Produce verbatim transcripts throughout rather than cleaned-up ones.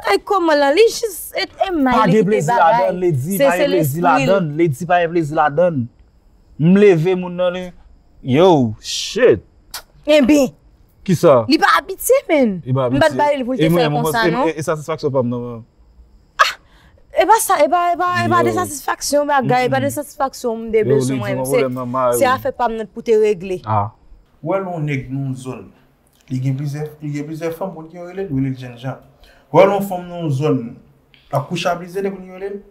Ay, kòman la? Li jis e, e may li kite bagay. Pa gen plezi ladan, Lady, pa gen plezi ladan, Lady, pa gen plezi ladan. M leve moun nan li. Yo, shit. Enben. Kisa? Li pa abitye, men. M pa t ba li pou l te fè konsa, non. E satisfaksyon pa m nan men. E pa sa, e pa, e pa, e pa de satisfaksyon bagay, e pa de satisfaksyon m de bezwen mwen. Se, se afè pa m nan pou te regle. Ou wè lè yon nèg nan yon zòn, li gen plizyè, li gen plizyè fanm, konn ki yo rele l, yo rele l jènjan. Ou wè lè yon fanm nan yon zòn, l ap kouche a plizyè nèg, konn ki yo rele l?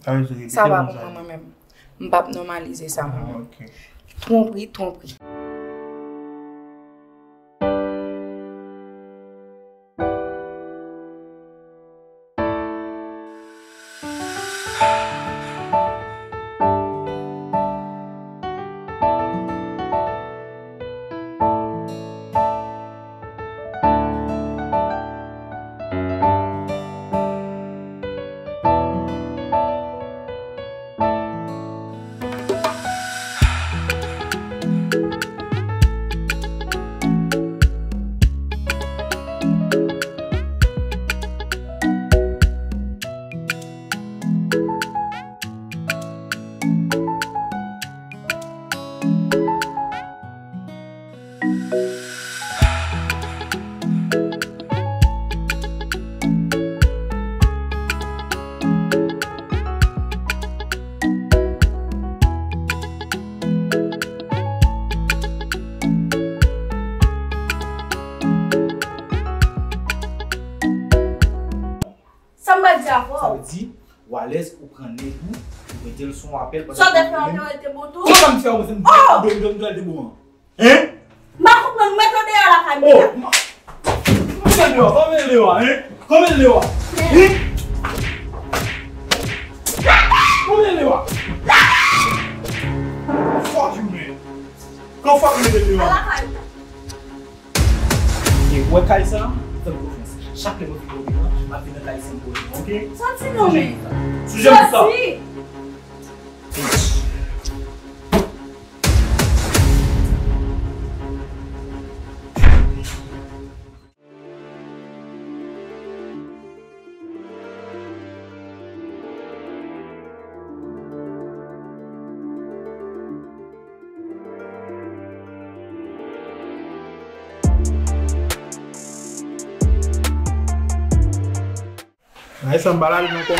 Sa vle di repete. Sa pa pou mwen, mwen menm. M p ap nòmalize sa, mwen menm. Twonpri, twonpri. Sa m pral di a fò. Sa vle di, ou alèz, ou pran nèg ou, ou mete l sou yon apèl pandan ke ou menm. Sa w te fè, ou te bon tou? Kòman m fè, ou menm, m te bon an? Hein? M pa konprann, ou mete w deyò lakay mwen la. Oh, m ap mete l deyò, kòman l deyò a, hein? Kòman l deyò a? Hein? Kòman l deyò a? Fuck you, man. Kòman fuck you mete l deyò a? Alakay. E wè kay sa, fè m konfyans. Chak lè mwen fin pwoblèm nan, m ap vin nan kay sa m pwoblèm nan, oke? Soti non, men. Sou jan sa. Soti. Bagay sa m pa ladan l ankò.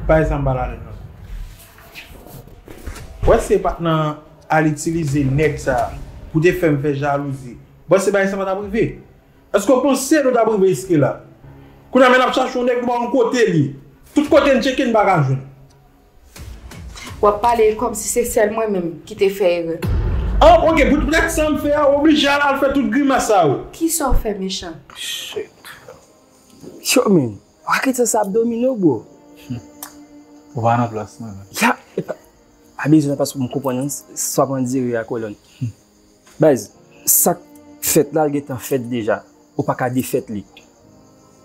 Bagay sa m pa ladan l ankò. Wè se patnè al itilize nèg sa pou te fè m fè jalouzi. Bon, se bagay sa pa t ap rive. Èske w panse nou t ap rive jiske la? Kounye a, men n ap chache yon nèg nou pa konn kote li. Tout kote n tcheke, n pa ka jwenn. W ap pale kòmsi se sèl mwen menm ki te fè erè. Ah, ok, poutèt sa m fè a, w oblije al, al fè tout grimas sa yo. Kisa w fè mechan? Shit. Yo, men, w pa kite sa ap domine w, bro. Ou pa nan plas mwen, men. Ya, epa, pa bezwen paske m konprann sa w ap andire a, kolòn. Baz, sa k fèt la, l gentan fèt deja. Ou pa ka defèt li.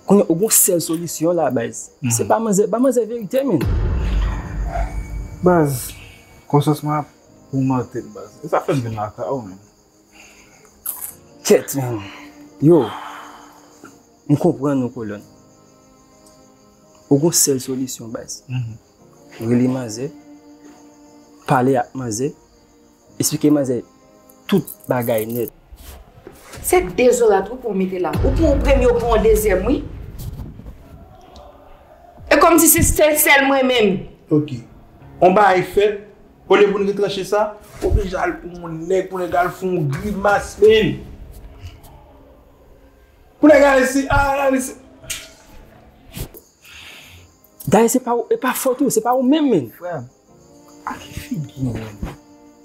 Kounye a, ou gon sèl solisyon la, baz. Se ba manzè, ba manzè verite, men. Baz, konsyans mwen ap toumante m, baz. E sa fè m vin lakay ou, men. Kèt, men. Yo, m konprann ou, kolòn. Ou gon sèl solisyon, baz. Rele manzè, pale ak manzè, eksplike manzè tout bagay nèt. Se dezolat wi pou w mete la. Ou pran yon premye, ou pran yon dezyèm, wi. E kòmsi se sèl, sèl mwen menm. Ok. On bagay fèt, olye pou n retranche sa, oblije al pou yon nèg, pou nèg al fè yon grimas, men. Pou nèg al ese, al ese. Dayè, se pa ou, e pa fòt ou, se pa ou menm, men. Frè m, a ki figi w menm?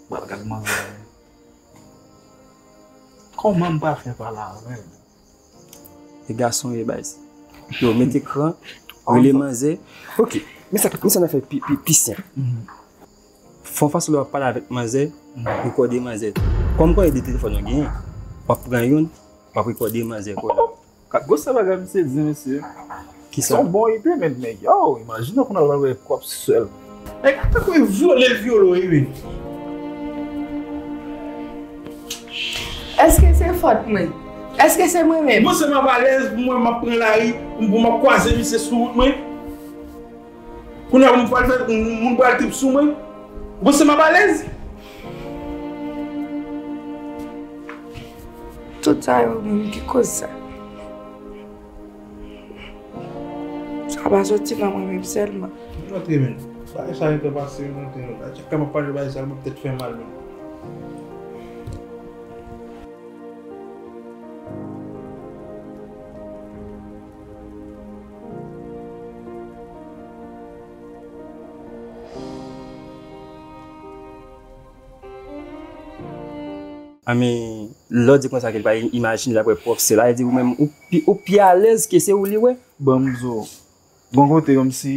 Pral gad manzè. Kòman m pral fè pale avè l? E gason ye, baz. Yo, mete kran, rele manzè. Ok, men sa, men sa n a fè pi, pi, pi senp. Fè yon fason lè w ap pale avèk manzè, rekòde manzè. Kòm m konnen de telefòn nou genyen, w ap pran youn, w ap rekòde manzè, kolòn. Gad gwo sa bagay misye di, mesye. Kisa? Se yon bon ide, men, men, yo, imajine w konn al wè kòb sèl. Nèg tankou e vyole, vyole w, wi. Èske se fòt mwen? Èske se mwen menm? Ou panse m ap alèz pou mwen m ap pran lari, pou m ap kwaze misye sou wout mwen? Kounye a pou m pral fè moun pral trip sou mwen? Ou panse m ap alèz? Tout sa yo menm ki koz sa. Sa pa soti nan mwen menm sèlman. Antre menm. Bagay sa yo te pase, antre menm. A chak fwa m ap pale bagay sa, mwen tèt fè mal menm. Ami, lè w di konsa ke l pa imajine l ap wè pwòf sè l la, e di ou menm, ou pi, ou pi alèz ke se ou li wè. Ban m di w, gon kote kòmsi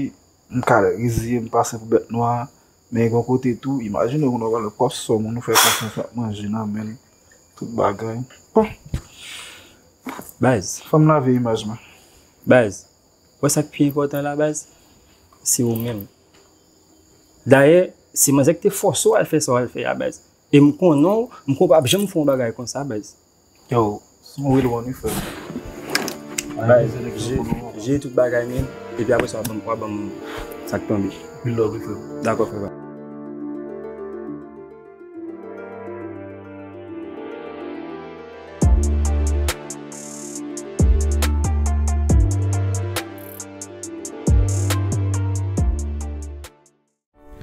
m ka reziye m pase pou bèt nwa, men gon kote tou, imajine w kounye a w pral wè pwòf sè w, moun ou fè konfyans w ap manje nan men l, tout bagay. Bon. Baz. Fò m lave imaj mwen. Baz, wè sa k pi enpòtan la, baz? Se ou menm. Dayè, se manzè k te fòse w al fè sa w al fè a, baz. E m konnen w, m konnen w p ap janm fè yon bagay konsa, baz. Yo, se yon real one wi, frè. Baz, jere tout bagay, men, epi apre sa, w a ban m, w a ban m sa k tonbe. Real love wi, frè. Dakò, frè.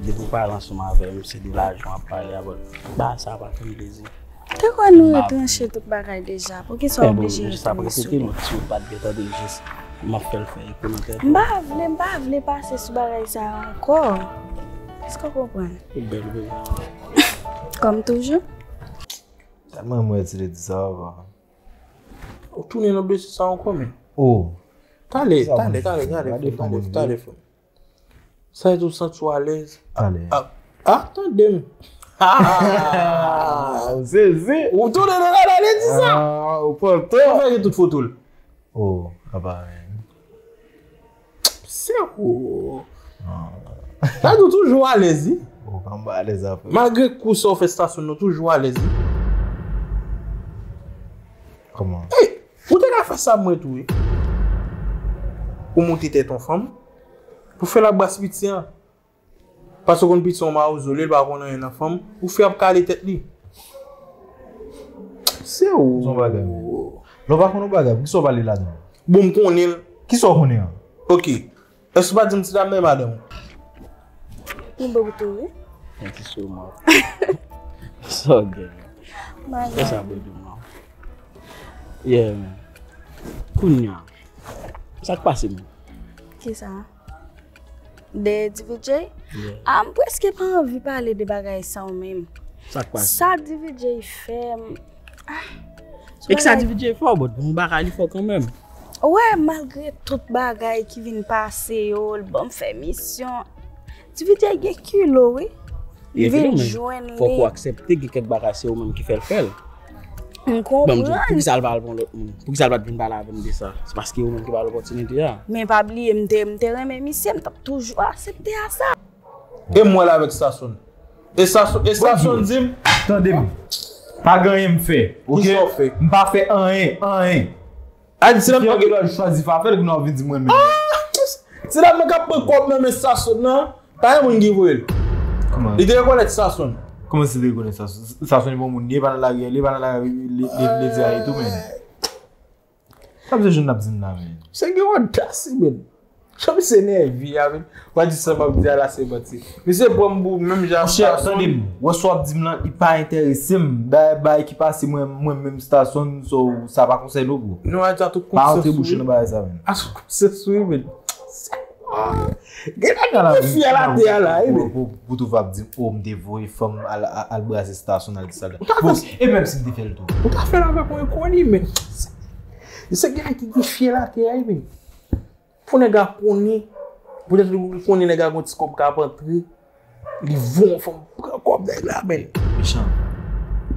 Depi w pale ansanm avè m, se de lajan w ap pale a, but bagay sa pa fè m plezi. Te kwè nou retranche tout bagay deja. Poukisa w oblije retounen sou li? Si w pa t byen tande jis, m ap fè l fè komantè tou. M pa vle, m pa vle pase sou bagay sa a ankò. Èske w konprann? Ou bèl, bebe. Kòm toujou. Tèlman mwen ti te di sa avan. Ou tounen nan dosye sa ankò, men. Oh. Talè, talè, talè, talè, frè m, talè, talè, frè m. Sa e di w santi w alèz? Talè. Ah, ah, tande m. Ah, ou sezi. Ou tounen nan talè, di sa. Ah, ou pran tan. Ou fè tout foto l. Oh, apa, men. Sè ou. Sa di w toujou alèz, wi. Ou pa m alèz apre. Malgre kou sa w fè Stasyon nan, toujou alèz, wi. Kòman? Ey, ou te ka fè sa mwen tou, wi. Ou moute tèt yon fanm, pou fè labras piti an. Paske w konn piti yon mawzo, li, li pa konn anyen nan fanm, ou fè ap kale tèt li. Se ou. Son bagay, men. Lè w pa konn yon bagay, poukisa w pale ladan l? Bon, m konnen l. Kisa w konnen an? Ok. Èske w pa di m ti dam nan e madanm ou? Yon bon tou, wi. Yon ti sou mò. Sa w gen? Madanm. Sa sa bon tou, non? Yeah, man. Kounye a. Sa k pase, man? Kisa? De D V J? Yeah. Ah, m prèske pa anvi pale de bagay sa w menm. Sa k pase? Sa D V J fè m. Ah. E ki sa D V J fè w, but yon bagay li fè w kanmenm. Wè, malgre tout bagay ki vin pase yo, l ban m fè misyon. D V J gen kilo, wi. Li vin jwenn li. Fòk ou aksepte gen kèk bagay se ou menm ki fè l fè l. M konprann. Bon, m di w, poukisa l pa al pran lòt moun? Poukisa l pa t vin pale avè m de sa? Se paske ou menm ki ba l opòtinite a. Men pa bliye, m te, m te renmen misye, m t ap toujou aksepte a sa. E m wè l avèk Sasonn. E Sasonn, e Sasonn di m. Tande m. Pa gen anyen m fè. Ok? Kisa w fè? M pa fè anyen, anyen. A di, se nan. Fè yon chwazi fè afè l, kounye a w vin di mwen menm. Se la mwen k ap pran kòb nan men Sasonn nan. Pa gen moun ki voye l. Kòman? Li te rekonèt Sasonn. Kòman si li te rekonèt Sasonn? Sasonn e bon moun li ye, pa nan lari li, pa nan lari li, li, li, li di a ye tou, men. Sa misye jwenn n ap di m la, men. Se gen odas, men. Jan misye nève a, men. W a di sa m ap di a la, se manti. Misye pran m pou menm jan. Monchè, tande m. Wè sa w ap di m lan, li pa enterese m. Dayè, bagay ki pase mwen, mwen menm Stasonn, so, sa pa konsène w, bro. Nou a di a tout konsyans ou. Pa antre bouch ou nan bagay sa, men. A tout konsyans ou, men. Gen nèg ki fyèl atè a la, wi, men. Pou, pou, pou tou va ap di m, oh, m te voye fanm al, al, al brase Stasonn, al di sa, al di sa. Bon, e menm si m te fè l tou. Ou ta fè l avèk yon enkoni, men. Se gen nèg ki gen fyèl atè a, wi, men. Pou nèg la konnen, poutèt li konnen nèg la gon ti kòb k ap antre, li voye yon fanm pran kòb nèg la, men. Mechan.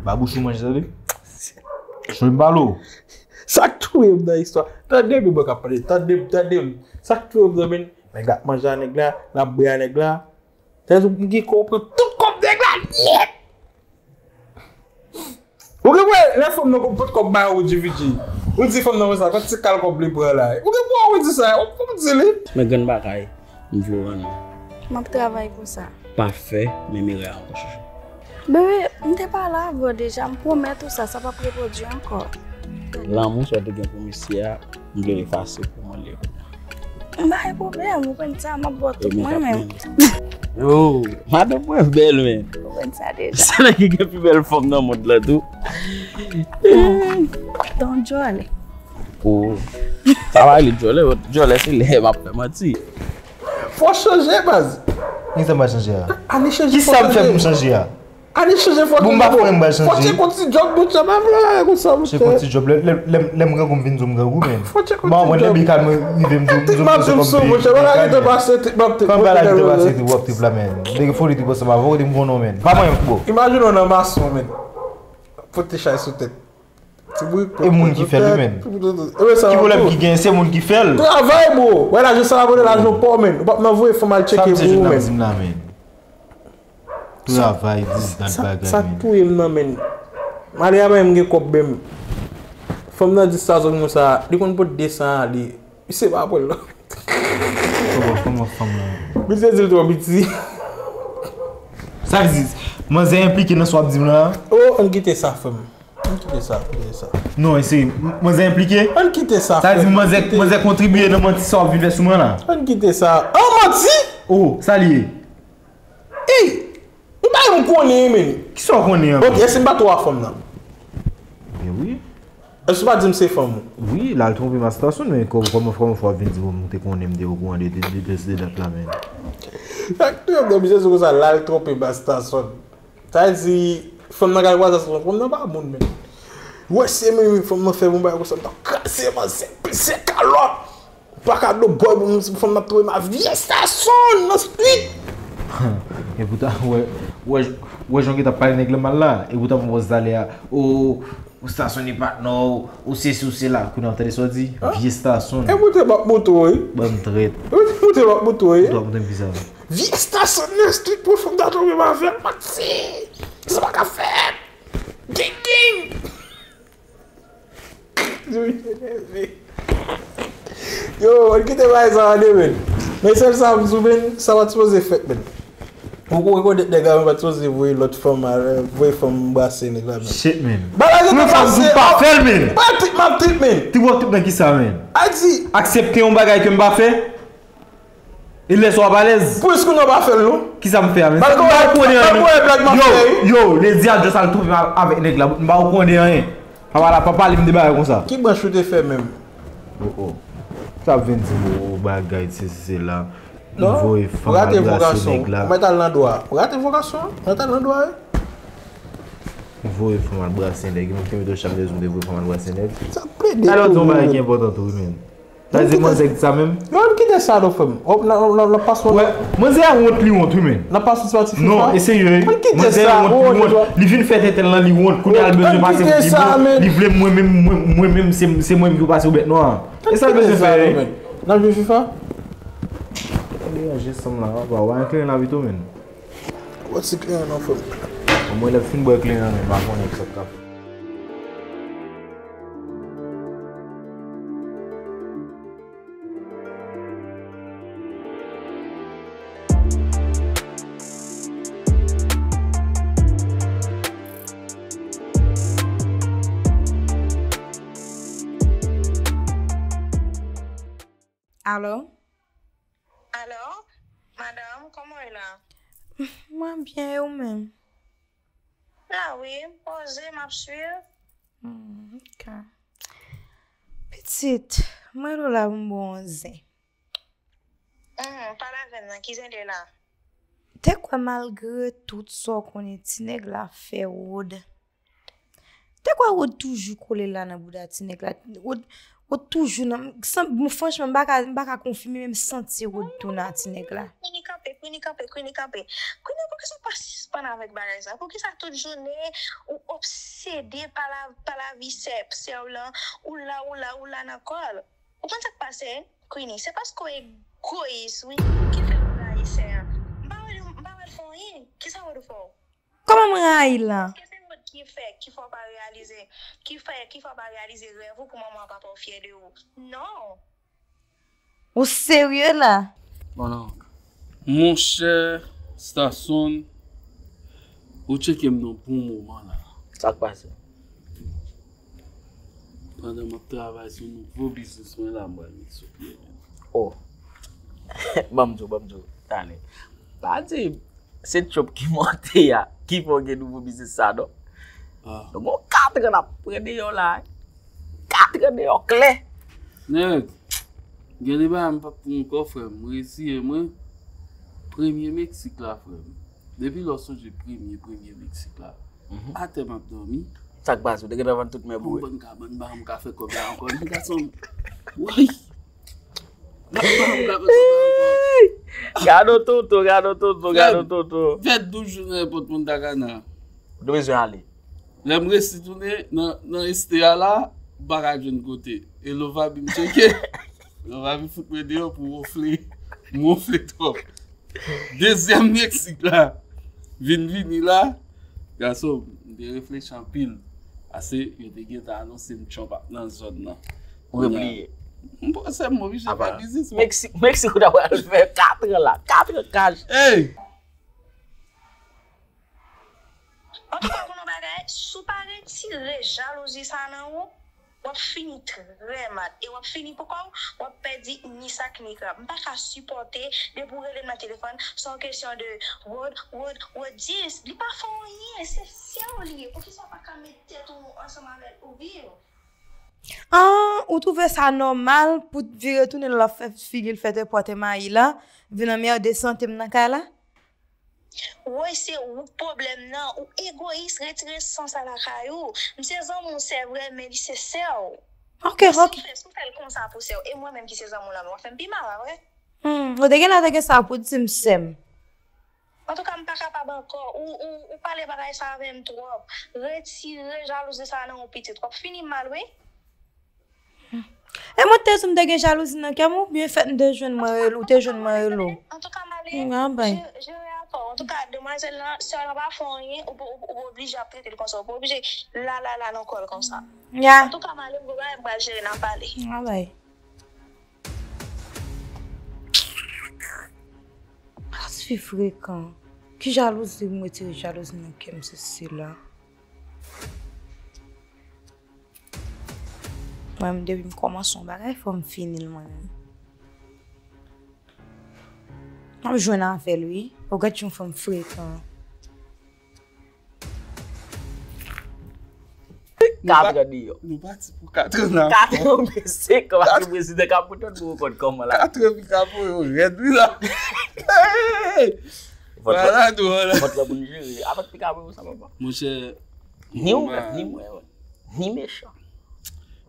Ba bouch ou manje, tande. Jwenn balo. Sa k touye m nan istwa. Tande m, mwen k ap pale. Tande m, tande m. Sa k touye m nan, men. Nèg la ap manje a nèg la, l ap bwè a nèg la. Tande m gen kòb pran tout kòb nèg la, nèt. Ou gen pou wè, lè fanm nan pot kòb ba ou D V D. Ou di fanm nan konsa, kòb ti kal kòb li pran la. Ou gen pou wè, ou di sa, ou, ou di li. Men grenn bagay, m vle w rann mwen. M ap travay pou sa. Pa fè menm erè a ankò, chouchou. Bebe, m te pale avè w deja, m pwomèt ou sa, sa p ap repwodui ankò. Lanmou sa w te gen pou misye a, m vle l efase pou mwen lè. M pa gen pwoblèm, ou konn sa, m ap ba w tout mwen menm. Yo, madanm mwen bèl, men. Ou konn sa deja. Se nèg ki gen pi bèl fòm nan mond lan tou. Ton djòlè. Oh. Sa va rele djòlè, djòlè se lè m ap fè manti. Fò chanje, baz. Kisa m pa chanje a? Ane chanje, fò chanje. Kisa m fè pou m chanje a? Ane chanje fò. Bon, m pa konnen m pral chanje. Fò tcheke yon ti djòb, bon, tcheke, pa vle konsa, monchè. Tcheke yon ti djòb. Lè, lè, lè, lè m grangou, m vin di w m grangou, men. Fò tcheke yon ti djòb. Bon, mwen, lè bikal mwen rive, m di w, m di w m poze kòm pi. Monchè, bagay ki te pase, trip m ap trip. Kòm bagay ki te pase, trip w ap trip la, men. Nèg foli trip ansanm avè w, kote m konnen w, men. Pa mwen, bro. Imajine w nan mason, men. Pote chay sou tèt. Ti bourik. E moun ki fè l, men. Ki pwoblèm ki gen, se moun ki fè l. Travay, bro. Wè lajan sa la, kote lajan w pa w, men. Ou p ap nan voye fanm al tcheke pou ou, men. Sa m di jodi a, m di m la, men. Travay, dis dat bagay, men. Sa k touye m nan, men. M ale a bay m gen kòb, men. Fanm nan di sa zòn konsa, li konn pot de san a li. Misye pa pran l non. Kòman, kòman fanm nan? Misye di l twò piti. Sa k di, manzè enplike nan sa w ap di m la? Oh, ann kite sa, fanm. Ann kite sa, kite sa. Non, e se, manzè enplike? Ann kite sa, frè. Sa vle di manzè, manzè kontribiye nan manti sa w ap vin fè sou mwen la? Ann kite sa. An manti? Oh, sa l ye? Ey! Ou pa menm konnen, men. Kisa w konnen ankò? Ok, èske m pa twò a fanm nan? Ben wi. Èske w pa di m se fanm ou? Wi, l al twonpe Master Son, men kò-, kòman, kòman fò w ap vin di m ou te konnen, m te okouran de, de, de, de, de dat la, men? Sa k touye m nan, misye sou konsa, l al twonpe Master Son. Sa vle di, fanm nan ka kwaze sa, fanm nan pa moun, men. Wè, se menm fanm nan fè m yon bagay konsa, m t ap kraze manzè, peze kalòt. Pa ka do bòy pou m, fanm nan ap twonpe m a vye Stasonn nan street. E poutan, wè, wè, wè jan w gentan pale nèg lan mal la, e poutan m wè w zale a, o, o Stasonn e patnè w, o sesi, o sela, kounye a w tande sa w di? Vye Stasonn. E poutan m ap montre w, wi. Bann trèt. E poutan m ap montre w, wi. Poutan w ap montre m kisa? Vye Stasonn nan street pou fanm ta twonpe m avè l, manti. Sa pa ka fèt. Gang, gang. Yo, ann kite bagay sa ale, men. Men sèl sa m di w, men, sa pa t sipoze fèt, men. Ou, ou rekonèt nèg la, men pa t sipoze voye lòt fanm, voye fanm brase nèg la, men. Shit, men. Bagay la gentan pase. Pou pa fè l, men. Bagay trip m ap trip, men. Trip w ap trip nan kisa, men? A di. Aksepte yon bagay ke m pa fè? E lè sa w ap alèz? Pou eske nou pa fè l, non? Kisa m fè a, men? Malgre w wè, malgre w wè blag m ap fè, wi. Yo, yo, Lady a just al twonpe m avèk nèg la, m pa okouran de anyen. Papa la pa pale m de bagay konsa. Ki branch ou te fè menm? Oh, oh. Sa ap vin di m, oh, bagay, sesi, sela. Non, ou rate vokasyon w. Ou mèt al nan dwa. Ou rate vokasyon an. Ou mèt al nan dwa, wi. M voye fanm al brase nèg. Mwen te mete w chak lè jou m te voye fanm al brase nèg. Sa plede. Talè w di yon bagay ki enpòtan tou, wi, men. Sa vle di manzè ki di sa menm? Yo, ann kite sa non, frè m. N ap pase yon... Wè, manzè a wont, li wont, wi, men. N ap pase yon ti pati FIFA. Non, e serye, wi. Ann kite sa, bro. Manzè a wont, li wont. Li vin fè tenten lan, li wont. Kounye a l bezwen pase pou pi bon. Li vle mwen menm, mwen, mwen menm, se, se mwen menm ki pase pou bèt nwa a. E sa l bezwen fè, wi. N ap jwe FIFA? Gade yon jès fanm la, papa. Wè, kleren la pito, men. Wè ti kleren nan frè m. Mwen lè m fin bwè kleren an, men m pa konnen sa k ap. Alo? Alo? Madanm, kòman w ye la? Mwen byen, e ou menm? La wi, m poze, m ap swiv. Hmm, ok. Pitit, mwen rele w la pou m ba w yon zen. Hmm, pale avè m nan, ki zen de la? Te kwè malgre tout sa w konnen ti nèg la fè Rod. Te kwè Rod toujou kole la nan bouda ti nèg la. Rod, Rod toujou nan, san, bon, franchman, m pa ka, m pa ka konfime, men m santi Rod tounen a ti nèg la. Queenie kanpe, Queenie kanpe, Queenie kanpe. Queenie, poukisa w pa sispann avèk bagay sa? Poukisa tout jounen ou obsede pa la, pa lavi sè, sè w lan, ou la, ou la, ou la nan kò l? Ou konn sa k pase, Queenie? Se paske w egoyis, wi, ki fè w rayi sè an. M pa wè l, m pa wè l fè w anyen. Kisa Rod fè w? Kòman m rayi l lan? Èske se Rod Ki fè, ki fè w pa reyalize, ki fè, ki fè w pa reyalize rèv ou pou manman w papa w fyè de ou? Non. Ou serye la? Bon, non. Monchè Starson, ou tcheke m nan bon moman la. Sa k pase? Pandan m ap travay sou nouvo biznis mwen la, m pral met sou pye, men. Oh. Ban m di w, ban m di w. Talè. Pa di se Trump ki monte a, ki fè w gen nouvo biznis sa, non? Ah. Donk, gon katran n ap pran deyò la. Katran deyò klè. Nèg, gen de bagay m p ap pou ankò, frè m. M reziye mwen. Premye Meksik la, frè m. Depi lè w sonje premye, premye Meksik la, atè m ap dòmi. Sa k pase? Ou te gentan vann tout mèb ou, wi. Ban m ka, ban m ka fè kòb la ankò, non, gason m. Woy! Ban m ka fè kòb la ankò. Gade w tonton, gade w tonton, gade w tonton. Fè douz jou nan èpòt Punta Cana. Ou te bezwen ale. Lè m resi tounen nan, nan este a la, m pa ka jwenn kote. E Lovabi m tcheke. Lovabi fout mwen deyò pou wonfle. M wonfle twòp. Dezyèm Meksik la vin vini la. Gason, m te reflechi anpil. Pase yo te gentan anonse m Trump ap nan zòn nan. Ou repliye. M panse m oblije fè biznis, mwen. Meksik, Meksik ou ta pral fè katran la. Katran kaj. Ey! Antouka, konn yon bagay, si w pa retire jalouzi sa nan ou, w ap fini trè mal. E w ap fini pou kò w, w ap pèdi ni sak ni krab. M pa ka sipòte depi w rele m nan telefòn, se yon kesyon de Rod, Rod, Rod dis. Li pa fè w anyen, se sè w li ye. Poukisa w pa ka met tèt ou ansanm avè l pou viv? Ah, ou twouve sa nòmal pou t vire tounen l ap fè figi l fè te pòte mayi la, vin anmède sante m nan kay la? Woy, se ou k pwoblèm nan. Ou egoyis, retire san sa lakay ou. M se zanmi w, se vre, men li se sè w. Ok, ok. Si w fè, si w fè l konsa pou sè w, e mwen menm ki se zanmi w lan, men w ap fè m pi mal, pa vre? Hmm, ou te gen lè te gen sa pou di m, sè m. Antouka, m pa kapab ankò. Ou, ou, ou pale bagay sa avè m twòp. Retire jalouzi sa nan ou, pitit. W ap fini mal, wi. E mwen te di w m te gen jalouzi nan kè m, oubyen fèt m te jwenn mwen rele w, ou te jwenn mwen rele w. Antouka, m ale. Jere afè w. Antouka, demwazèl lan, sè w lan pa fè w anyen, ou, ou, ou oblije ap trete l konsa, ou pa oblije la, la, la nan kò l konsa. Ya. Antouka, m ale, m gon bagay m pral jere, n ap pale. Alright. Ah, ti fi frekan. Ki jalouzi, m retire jalouzi nan kè m, se sila. Mwen menm, depi m kòmanse yon bagay, fò m fini l mwen menm. M ap jwenn avè l, wi. Ou gad yon fanm frekan. Katran deyò. Nou pati pou katran la. Katran oubyen senk an, paske prezidan ka pou tande pou konn kòman la. Katran pi ka pou yo rèd, wi la. Vòt la, vòt la pou n jere. Avèk pi ka pou sa, papa. Monchè, ni ou menm, ni mwen, ni mechan.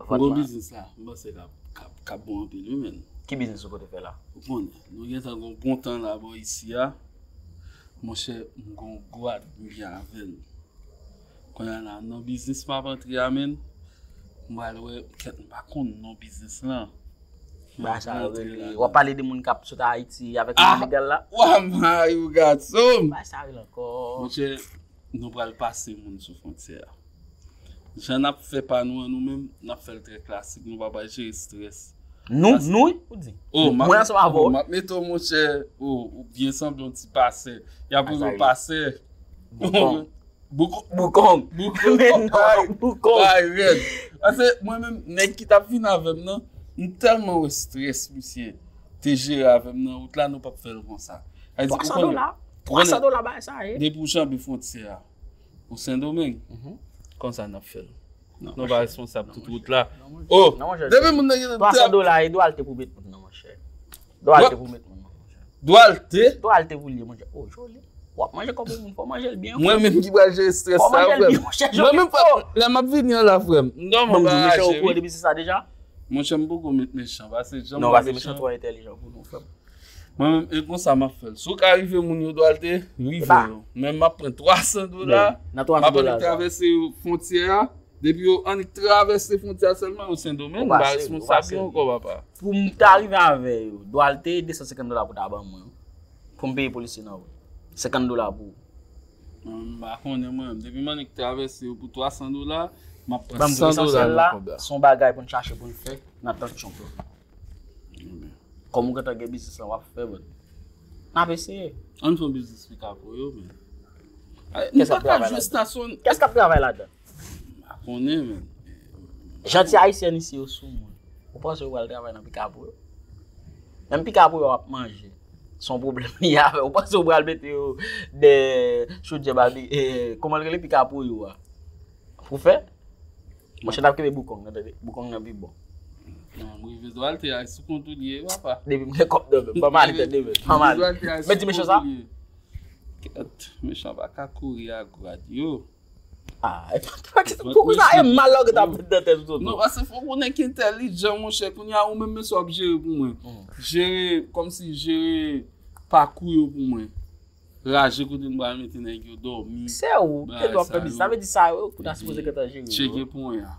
Vòt la. Bon biznis la, m panse k ap, k ap, k ap bon anpil, wi, menn. Ki biznis ou pote fè la? Ou konnen, nou gentan gon bon tan la bò isi a. Monchè, m gon gwad m gen avè l. Kounye a la, nan biznis m ap antre a, menn, m pral wè, kèt, m pa konn non biznis lan. Ba sa rele. W ap pale de moun k ap sot Ayiti avèk yon legal la? Wa may ou gason m! Ba sa rele ankò. Monchè, nou pral pase moun sou fwontyè a. Jan n ap fè pa nou an nou menm, n ap fè l trè klasik, nou pa pral jere estrès. Nou, nou, wi, ou di. Oh, mwen ansanm avè w. M ap mete w, monchè, oh, ou byen sanble yon ti pasè. Y ap rele w pasè. Boukong. Boukong. Boukong. Men non, Boukong. Bay rèd. Paske mwen menm, nèg ki t ap vin avè m nan, m tèlman wè estrès misye te jere avè m nan wout la, nou p ap fè l konsa. Sa vle di, ou konnen, twa san dola, twa san dola bagay sa ye. Depi w janbe fwontyè a, ou Sendomeng, konsa n ap fè l. Nou pa responsab tout wout la. Oh, depi moun nan gen twa san dola, e Dwalte pou met moun nan, monchè. Dwalte pou met moun nan, monchè. Dwalte? Dwalte pou li, monchè. Oh, joli. W ap manje kòb yon moun, fò w manje l byen, frè. Mwen menm ki pral jere estrès sa, frè m. Mwen menm, frè m, lè m ap vini an la, frè m, m dòmi pa raje, wi. Ou konnen biznis sa deja? Monchè, m poko met mechan, paske jan m wè mechan. Non, paske mechan twò entèlijan pou nou, frè m. Mwen menm, e konsa m ap fè l. Si w ka rive moun yo Dwalte, rive yo. Men m ap pran twa san dola, m ap annik travèse fwontyè a. Depi yo annik travèse fwontyè a sèlman, yo Sendomeng, m pa responsab yo ankò, papa. Pou m ta rive avè yo, Dwalte, de san senkant dola pou ta ban mwen. Pou m peye polisye nan wout. Senkant dola pou ou. M pa konnen mwen menm. Depi m annik travèse yo pou twa san dola, m ap pran san dola nan kòb la. Se yon bagay pou n chache pou n fè nan tan Trump la. Kòm ou gentan gen biznis lan, w ap fè, but n ap eseye. Ann fè yon biznis pika pou yo, men. Kès k ap travay ladan? Kès k ap travay ladan? M pa konnen, men. Jan ti Ayisyen isi yo sou moun. Ou panse yo pral travay nan pika pou yo? Menm pika pou yo ap manje. Se yon pwoblèm li avè. Ou panse yo pral mete yo dèyè chodyè babi, eh, kòman l rele, pika pou yo a? Pou fè? Monchè, n ap kenbe boukong nan, tande. Boukong nan pi bon. Non, m rive dwalte a sou kont ou li ye, papa. Depi m gen kòb nan men m, pa mal tande men. Pa mal. Men di mechan sa. Kèt, mechan pa ka kouri a grad yo. Ah, e pa ki pou sa e mal lòk ta pèt nan tèt sou. Non, paske fò konnen ki entèlijan, monchè, kounye a ou menm men sa w ap jere pou mwen. Jere, kòmsi jere pakou yo pou mwen. Raje kote n pral mete nèg yo dòmi. Se ou ki te dwe ap fè biznis. Sa vle di sa yo, pou ta sipoze gentan jere yo. Tcheke pou mwen a.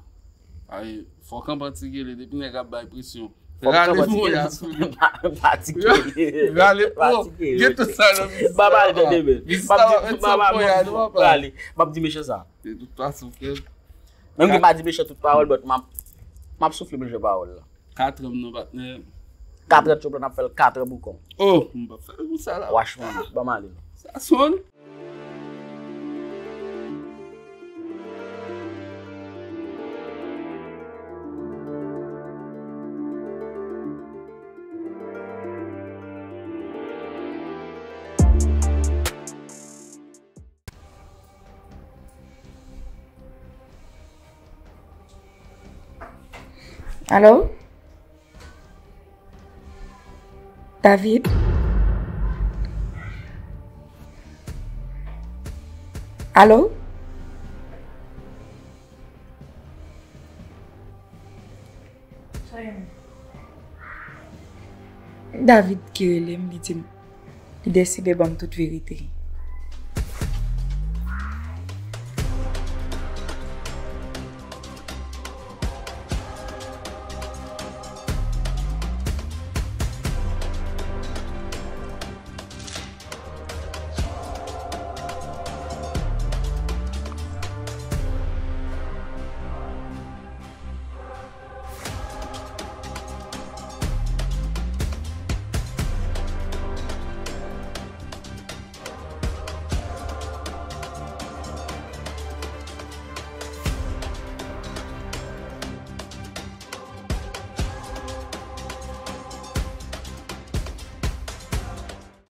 Ay, fòk anpati gele, depi nèg ap bay presyon. Rale pou mwen a sou li. Anpati gele. Rale, oh, gen tout sa nan biznis la. Papa, tande men. Biznis la ap mèt san pou mwen a, non, papa. M ap di mechan sa. De tout fason, frè m. Menm ki pa di mechan tout pawòl, but m ap, m ap soufle mechan pawòl la. Katran m nan, patnè. Katran Trump la, n ap fè l katran boukon. Oh, m p ap fè l pou sa la. Wachman, ban m ale non. Sa sonn. Alo? David? Alo? David ki rele m, li di m, li deside ban m tout verite.